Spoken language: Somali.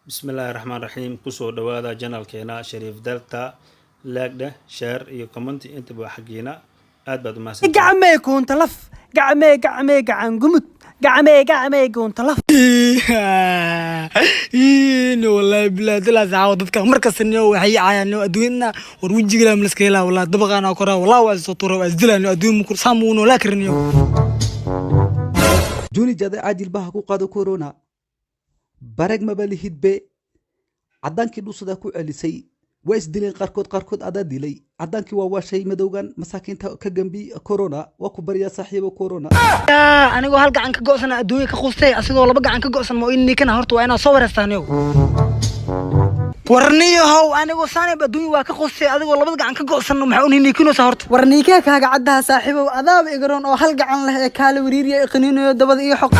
Bismillaahi raxmaan raxiim. Kusoo dhawaada channelkeena Shariif Delta. Like dheh, share iyo comment intaba waa xaggiina. Aad baad umahadsantahay. Gacmee goonta laf, gacmee, gacmee, gacan gumud, gacmee, gacmee, goonta laf. No, wallahi billahi dilaa saawa dadka markasta niyo waxay caayaan. Niyo adduunyada war wejiga la miska helaa. Wallahi dabaqaana koraa, wallahi waa soo tuura, waa isdilaa. Niyo adduun mukur saam uu noolaa karin niyo. Juni jadeecaa jilbaha ku qaado, corona bareg maba lihid be. Caddaankii dhuusadaa ku celisay, waa isdileen qaarkood, qaarkood adaa dilay. Caddaankii waa waashay, madowgan masaakiinta ka gambi. Corona waa ku baryaa, saaxiibo corona. Anigoo hal gacan ka go'san adduunya ka qustay, asigoo laba gacan ka go'san ma niikana. Horta waa inaad soo wareystaa niyow. Warniyahow, anigoo saanib adduunya waa ka qustay, adigoo labada gacan ka go'san maxaa u niikinaysaa horta? War niikee kaaga caddaha, saaxiibow? Adaaba igaroon oo hal gacan leh ee kaala wariiriya iqaniinayo dabada iyo xoq.